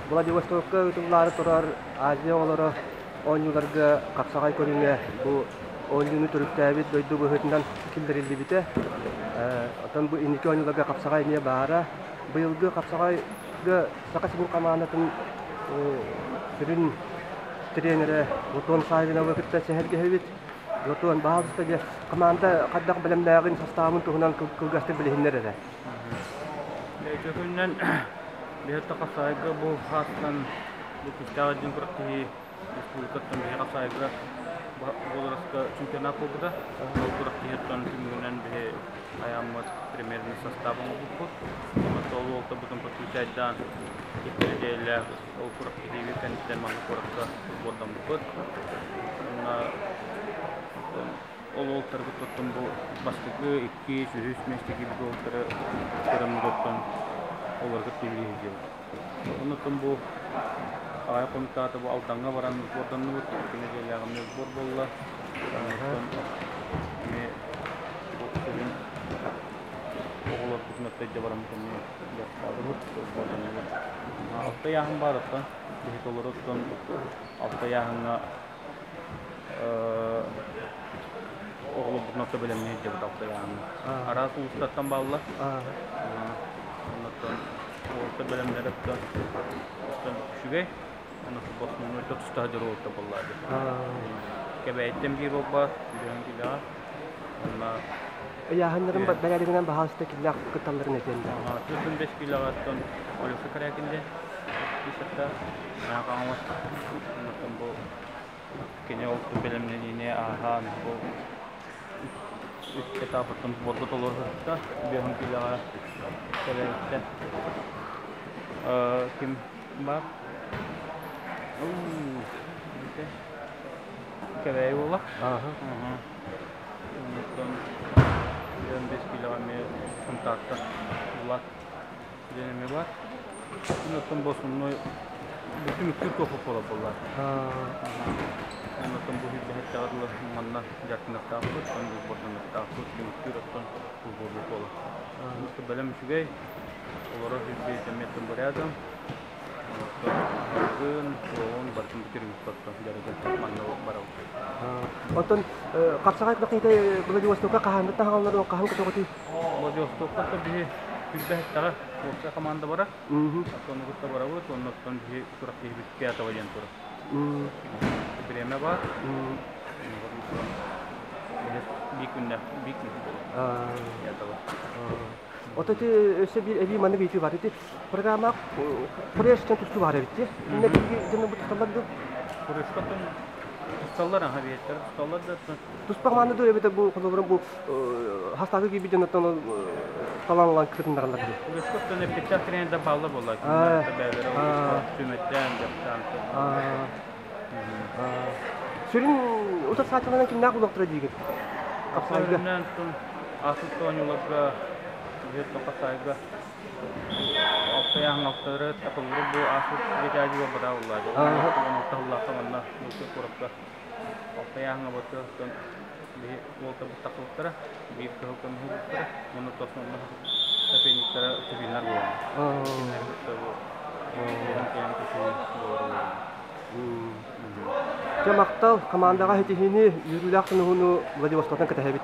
Владивостокка ыытыллаары турар Азия оҕолоро оонньууларга хапсаҕай көрүҥэ бу оонньууну төрүттээбит дойду быһыытынан киллэриллибитэ. Оттон бу инники оонньууларга хапсаҕай эмиэ баара. Быйылгы хапсаҕайга Саха сирин хамаандатын сүрүн тренерэ Платон Саввиновы кытта сэһэргэһэбит. Платон, баһаалыста дьэ, хамаанда хайдах бэлэмнээҕин, састаабын туһунан кылгастык билиһиннэр эрэ. Үтүөкүнүнэн биһиэхэ хапсаайга бу хаастан бу күүстээх дьин күрэхтэһии республикаттан биһи хапсаайга буолараска чемпионат буолбута. Ол күрэхтэһииттэн түмүгүнэн биһи айааммыт премьерный состав оҥорбуппут. Онон ол уолтарбытын подключайдаан икки нэдиэлэлээх ол күрэхтэһиигэ кэнниттэн манна куоракка сбордаммыппыт. Онно Ол уолтарбыт оттон бу бастакы, иккис, үһүс миэстэ киирбит уолтары көрөммүт оттон олорго тиийэ сылдьабыт. Оннуттан бу аҕыйах хонуктаата бу Алдаҥҥа баран сборданныбыт, икки нэдиэлээх эмиэ сбор буолла. Оннуттан эмиэ бу сүрүн оҕолорбутун отто илдьэ бараммыт эмиэ дьарыктаатыбыт, сборданныбыт. Алта ыйааһын баар оттон, биһиги толору оттон алта ыйааһыҥҥа Оҕолорбутун орто бэлэмҥэ илдьэбит алтайааҥҥа. Араас улуустартан бааллар. Оннуттан уолаттар бэлэмнэрэ оттон үчүгэй. Онно основной тустаах дьоруоттар буоллаа дии. Кэбээйиттэн биир буолбаат, Бүөһүн килэҕэ. Онно Ыйааһыннарын бэрээдэгинэн баһаалыста киллээх кытталларын этиэн да. 45 килоҕа оттон Алеша Корякин диэн аттаах Хаҥалас. Оннуттан бу Кини ол бэлэмнэниини ааһан бу үс этапыттан сборга толору сырытта. Биэһин киилэҕэ кэлэриттэ. Ким баар? Кэбээйи буолла. Онтон 15 киилэҕэ эмиэ Сунтаартан Булат диэн эмиэ баар. Онтон бу основной бу түмүктүүр туох буолар буоллар. Онтон бу сүүрбэһэттэҕэ дылы манна дьарыктаныахтаахпыт, оттон сборданыахтаахпыт, түмүктүүр оттон сборбут буолар. Онтон бэлэм үчүгэй, олорор сирбит эмиэ рядом. Оттон аһылыгын, суоҕун барытын бүтүрүбүт оттон дьарыгын манна барабыт. Оттон хапсаҕай күрэхтэһиитэ Владивостокка хаһааҥҥыттан хааллар, хаһан көтөҕүтүй? Владивостокка биһи сүүрбэһэттэҕэ уопсай команда барар. Оттон кытта барабыт, оннуттан биһи күрэхтэһиибит пятого диэн турар. Бириэмэ баар. Биир күннээх, биир күн буолар. Пятого. Ото ити өссө биир эбии маннык ыйытыы баар. Ити программа Курешка тустуу баар эбит дии. Иннэ биһиги дьону бу тусталлар дуо? Курешка тусталлар, аха биэттэр тусталлар да Туспа команда дуо эбэтэр бу холобура бу хастаакы киирбит дьоннортон талан ылан кытыннараллар дии. Курешкаттан эппиттээх тренердэр бааллар буолла. Бэйэлэрэ сүмэттээн, дьахтаан. Сүрүн утарсааччыларынан кимнээх булуохтара диигин? Хапсаайга. Сүрүннээн ааспыт оонньууларга биир хапсаайга алтайааһын алтары такыллары бу ааспыт Витязь буолбатаа буолла. Алтаһыллаахха манна Муркуй куоракка алтайааһыҥа баттыаттан биһи уолтарбыт тахсыбыттара, биир кыһыл көмүһү бултара, уонна тосмонно соперниктара тувиннар буолан. Кинилэри кытта бу кэлэн көсүү буолар Дьэ махтал, командаҕа ситиһиини, үөрүүлээх тунуһуну Владивостоктан кэтэһэбит.